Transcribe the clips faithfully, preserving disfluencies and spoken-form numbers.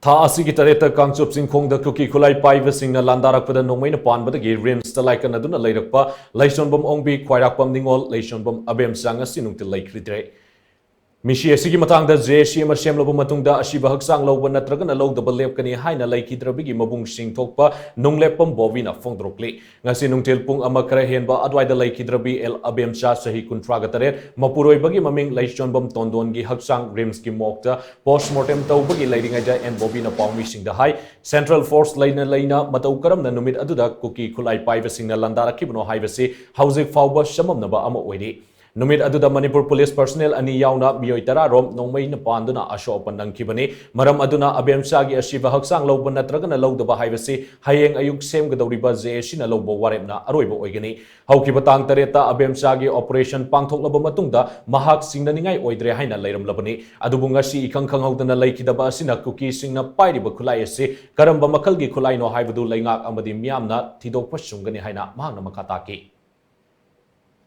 ꯊꯥ ꯑꯁꯤꯒꯤ ꯇꯔꯦꯠꯇ ꯀꯥꯡꯆꯨꯞ ꯆꯤꯡꯈꯣꯡꯗ ꯀꯨꯀꯤ ꯈꯨꯠꯂꯥꯏ ꯄꯥꯏꯕꯁꯤꯡꯅ ꯂꯥꯟꯗꯥꯔꯛꯄꯗ ꯅꯣꯡꯃꯩꯅ ꯄꯥꯟꯕꯗꯒꯤ ꯔꯤꯝꯁꯇ ꯂꯥꯏꯀꯠꯅꯗꯨꯅ ꯂꯩꯔꯛꯄ ꯂꯩꯁꯣꯟꯕꯝ ꯑꯣꯡꯕꯤ ꯈ꯭ꯋꯥꯏꯔꯥꯛꯄꯝ ꯅꯤꯉꯣꯜ ꯂꯩꯁꯣꯟꯕꯝ ꯑꯕꯦꯝꯆꯥ ꯉꯁꯤ ꯅꯨꯡꯊꯤꯜ ꯂꯩꯈꯤꯗ꯭ꯔꯦ꯫ ꯃꯤꯁꯤ ꯑꯁꯤꯒꯤ ꯃꯇꯥꯡꯗ ꯖꯦ ꯑꯦ ꯁꯤ ꯑꯃ ꯁꯦꯝꯂꯕ ꯃꯇꯨꯡꯗ ꯑꯁꯤꯕ ꯍꯛꯆꯥꯡ ꯂꯧꯕ ꯅꯠꯇ꯭ꯔꯒꯅ ꯂꯧꯗꯕ ꯂꯦꯞꯀꯅꯤ ꯍꯥꯏꯅ ꯂꯩꯈꯤꯗ꯭ꯔꯕꯒꯤ ꯃꯕꯨꯡꯁꯤꯡ ꯊꯣꯛꯄ ꯅꯨꯡꯂꯦꯞꯄꯝ ꯕꯣꯕꯤꯅ ꯐꯣꯡꯗꯣꯔꯛꯂꯤ꯫ ꯉꯁꯤ ꯅꯨꯡꯊꯤꯜ ꯄꯨꯡ ꯑꯃ ꯈꯔ ꯍꯦꯟꯕ ꯑꯗꯨꯋꯥꯏꯗ ꯂꯩꯈꯤꯗ꯭ꯔꯕꯤ ꯑꯦꯜ ꯑꯕꯦꯝꯆꯥ ꯆꯍꯤ ꯀꯨꯟꯊ꯭ꯔꯥꯒ ꯇꯔꯦꯠ ꯃꯄꯨꯔꯣꯏꯕꯒꯤ ꯃꯃꯤꯡ ꯂꯩꯆꯣꯟꯕꯝ ꯇꯣꯟꯗꯣꯟꯒꯤ ꯍꯛꯆꯥꯡ ꯔꯤꯝꯁꯀꯤ ꯃꯣꯔꯒꯇ ꯄꯣꯁꯃꯣꯔꯇꯦꯝ ꯇꯧꯕꯒꯤ ꯂꯩꯔꯤꯉꯩꯗ ꯑꯦꯟ ꯕꯣꯕꯤꯅ ꯄꯥꯎꯃꯤꯁꯤꯡꯗ ꯍꯥꯏ, ꯁꯦꯟꯇ꯭ꯔꯦꯜ ꯐꯣꯔꯁ ꯂꯩꯅ ꯂꯩꯅ ꯃꯇꯧ ꯀꯔꯝꯅ ꯅꯨꯃꯤꯠ ꯑꯗꯨꯗ ꯀꯨꯀꯤ ꯈꯨꯠꯂꯥꯏ ꯄꯥꯏꯕꯁꯤꯡꯅ ꯂꯥꯟꯗꯥꯔꯛꯈꯤꯕꯅꯣ ꯍꯥꯏꯕꯁꯤ ꯍꯧꯖꯤꯛ ꯐꯥꯎꯕ ꯆꯃꯝꯅꯕ ꯑꯃ ꯑꯣꯏꯔꯤ꯫ ꯅꯨꯃꯤꯠ ꯑꯗꯨꯗ ꯃꯅꯤꯄꯨꯔ ꯄꯨꯂꯤꯁ ꯄꯔꯁꯅꯦꯜ ꯑꯅꯤ ꯌꯥꯎꯅ ꯃꯤꯑꯣꯏ ꯇꯔꯥ ꯔꯣꯝ ꯅꯣꯡꯃꯩꯅ ꯄꯥꯟꯗꯨꯅ ꯑꯁꯣꯛ ꯑꯄꯟ ꯅꯪꯈꯤꯕꯅꯤ꯫ ꯃꯔꯝ ꯑꯗꯨꯅ ꯑꯕꯦꯝꯆꯥꯒꯤ ꯑꯁꯤꯕ ꯍꯛꯆꯥꯡ ꯂꯧꯕ ꯅꯠꯇ꯭ꯔꯒꯅ ꯂꯧꯗꯕ ꯍꯥꯏꯕꯁꯤ ꯍꯌꯦꯡ ꯑꯌꯨꯛ ꯁꯦꯝꯒꯗꯧꯔꯤꯕ ꯖꯦ ꯑꯦ ꯁꯤꯅ ꯂꯧꯕ ꯋꯥꯔꯦꯞꯅ ꯑꯔꯣꯏꯕ ꯑꯣꯏꯒꯅꯤ꯫ ꯍꯧꯈꯤꯕ ꯇꯥꯡ ꯇꯔꯦꯠꯇ ꯑꯕꯦꯝꯆꯥꯒꯤ ꯑꯣꯄꯔꯦꯁꯟ ꯄꯥꯡꯊꯣꯛꯂꯕ ꯃꯇꯨꯡꯗ ꯃꯍꯥꯛ ꯁꯤꯡꯅꯅꯤꯡꯉꯥꯏ ꯑꯣꯏꯗ꯭ꯔꯦ ꯍꯥꯏꯅ ꯂꯩꯔꯝꯂꯕꯅꯤ꯫ ꯑꯗꯨꯕꯨ ꯉꯁꯤ ꯏꯈꯪ ꯈꯪꯍꯧꯗꯅ ꯂꯩꯈꯤꯗꯕ ꯑꯁꯤꯅ ꯀꯨꯀꯤꯁꯤꯡꯅ ꯄꯥꯏꯔꯤꯕ ꯈꯨꯠꯂꯥꯏ ꯑꯁꯤ ꯀꯔꯝꯕ ꯃꯈꯜꯒꯤ ꯈꯨꯠꯂꯥꯏꯅꯣ ꯍꯥꯏꯕꯗꯨ ꯂꯩꯉꯥꯛ ꯑꯃꯗꯤ ꯃꯤꯌꯥꯝꯅ ꯊꯤꯗꯣꯛꯄ ꯆꯨꯝꯒꯅꯤ ꯍꯥꯏꯅ ꯃꯍꯥꯛꯅ ꯃꯈꯥ ꯇꯥꯈꯤ꯫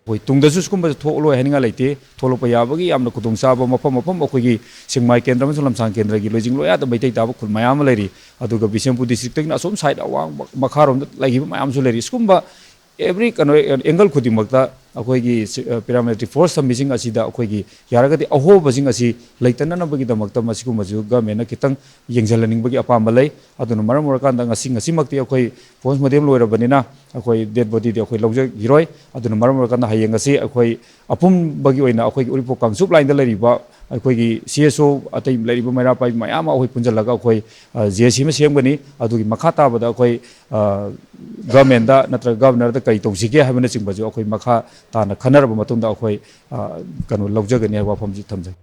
ꯑꯩꯈꯣꯏ ꯇꯨꯡꯗꯁꯨ ꯁꯤꯒꯨꯝꯕꯁꯦ ꯊꯣꯛꯂꯣꯏ ꯍꯥꯏꯅꯤꯡꯉꯥꯏ ꯂꯩꯇꯦ꯫ ꯊꯣꯛꯂꯛꯄ ꯌꯥꯕꯒꯤ ꯌꯥꯝꯅ ꯈꯨꯗꯣꯡꯆꯥꯕ ꯃꯐꯝ ꯃꯐꯝ ꯑꯩꯈꯣꯏꯒꯤ ꯁꯦꯛꯃꯥꯏ ꯀꯦꯟꯗ꯭ꯔ ꯑꯃꯁꯨꯡ ꯂꯝꯁꯥꯡ ꯀꯦꯟꯗ꯭ꯔꯒꯤ ꯂꯣꯏꯖꯤꯡ ꯂꯣꯌꯥꯗ ꯃꯩꯇꯩ ꯇꯥꯕ ꯈꯨꯜ ꯃꯌꯥꯝ ꯑꯃ ꯂꯩꯔꯤ꯫ ꯑꯗꯨꯒ ꯕꯤꯁꯦꯝꯄꯨꯔ ꯗꯤꯁꯇ꯭ꯔꯤꯛꯇꯒꯤꯅ ꯑꯁꯣꯝ ꯁꯥꯏꯠ ꯑꯋꯥꯡ ꯃꯈꯥꯔꯣꯝꯗ ꯂꯩꯈꯤꯕ ꯃꯌꯥꯝꯁꯨ ꯂꯩꯔꯤ꯫ ꯁꯤꯒꯨꯝꯕ ꯑꯦꯕ꯭ꯔꯤ ꯀꯩꯅꯣ ꯑꯦꯡꯒꯜ ꯈꯨꯗꯤꯡꯃꯛꯇ ꯑꯩꯈꯣꯏꯒꯤ ꯁꯤ-, ꯑ, ꯄꯦꯔꯥꯃꯤꯂꯤꯇꯔꯤ ꯐꯣꯔꯁ ꯊꯝꯃꯤꯁꯤꯡ ꯑꯁꯤꯗ ꯑꯩꯈꯣꯏꯒꯤ ꯌꯥꯔꯒꯗꯤ ꯑꯍꯣꯕꯁꯤꯡ ꯑꯁꯤ ꯂꯩꯇꯅꯅꯕꯒꯤꯗꯃꯛꯇ ꯃꯁꯤꯒꯨꯝꯕꯁꯨ ꯒꯃꯦꯟꯅ ꯈꯤꯇꯪ ꯌꯦꯡꯁꯤꯜꯍꯟꯅꯤꯡꯕꯒꯤ ꯑꯄꯥꯝꯕ ꯂꯩ꯫ ꯑꯗꯨꯅ ꯃꯔꯝ ꯑꯣꯏꯔꯀꯥꯟꯗ ꯉꯁꯤ, ꯉꯁꯤꯃꯛꯇꯤ ꯑꯩꯈꯣꯏ ꯄꯣꯁꯃꯣꯔꯇꯦꯝ ꯂꯣꯏꯔꯕꯅꯤꯅ ꯑꯩꯈꯣꯏ ꯗꯦꯗ ꯕꯣꯗꯤꯗꯤ ꯑꯩꯈꯣꯏ ꯂꯧꯖꯈꯤꯔꯣꯏ꯫ ꯑꯗꯨꯅ ꯃꯔꯝ ꯑꯣꯏꯔꯀꯥꯟꯗ ꯍꯌꯦꯡ ꯉꯁꯤ ꯑꯩꯈꯣꯏ ꯑꯄꯨꯟꯕꯒꯤ ꯑꯣꯏꯅ ꯑꯩꯈꯣꯏꯒꯤ ꯎꯔꯤꯄꯣꯛ ꯀꯥꯡꯆꯨꯞ ꯂꯥꯏꯟꯗ ꯂꯩꯔꯤꯕ ꯑꯩꯈꯣꯏꯒꯤ ꯁꯤ ꯑꯦꯁ ꯑꯣ ꯑꯇꯩ ꯂꯩꯔꯤꯕ ꯃꯩꯔꯥ ꯄꯥꯏꯕꯤ ꯃꯌꯥꯝ ꯑꯃ ꯑꯩꯈꯣꯏ ꯄꯨꯟꯁꯤꯜꯂꯒ ꯑꯩꯈꯣꯏ, ꯑ, ꯖꯦ ꯑꯦ ꯁꯤ ꯑꯃ ꯁꯦꯝꯒꯅꯤ꯫ ꯑꯗꯨꯒꯤ ꯃꯈꯥ ꯇꯥꯕꯗ ꯑꯩꯈꯣꯏ, ꯑ, ꯒꯚꯔꯟꯃꯦꯟꯗ ꯅꯠꯇ꯭ꯔꯒ ꯒꯚꯔꯅꯔꯗ ꯀꯔꯤ ꯇꯧꯁꯤꯒꯦ ꯍꯥꯏꯕꯅꯆꯤꯡꯕꯁꯨ ꯑꯩꯈꯣꯏ ꯃꯈꯥ ꯇꯥꯅ ꯈꯟꯅꯔꯕ ꯃꯇꯨꯡꯗ ꯑꯩꯈꯣꯏ, ꯑ, ꯀꯩꯅꯣ ꯂꯧꯖꯒꯅꯤ ꯍꯥꯏꯕ ꯋꯥꯐꯝꯁꯤ ꯊꯝꯖꯒꯦ꯫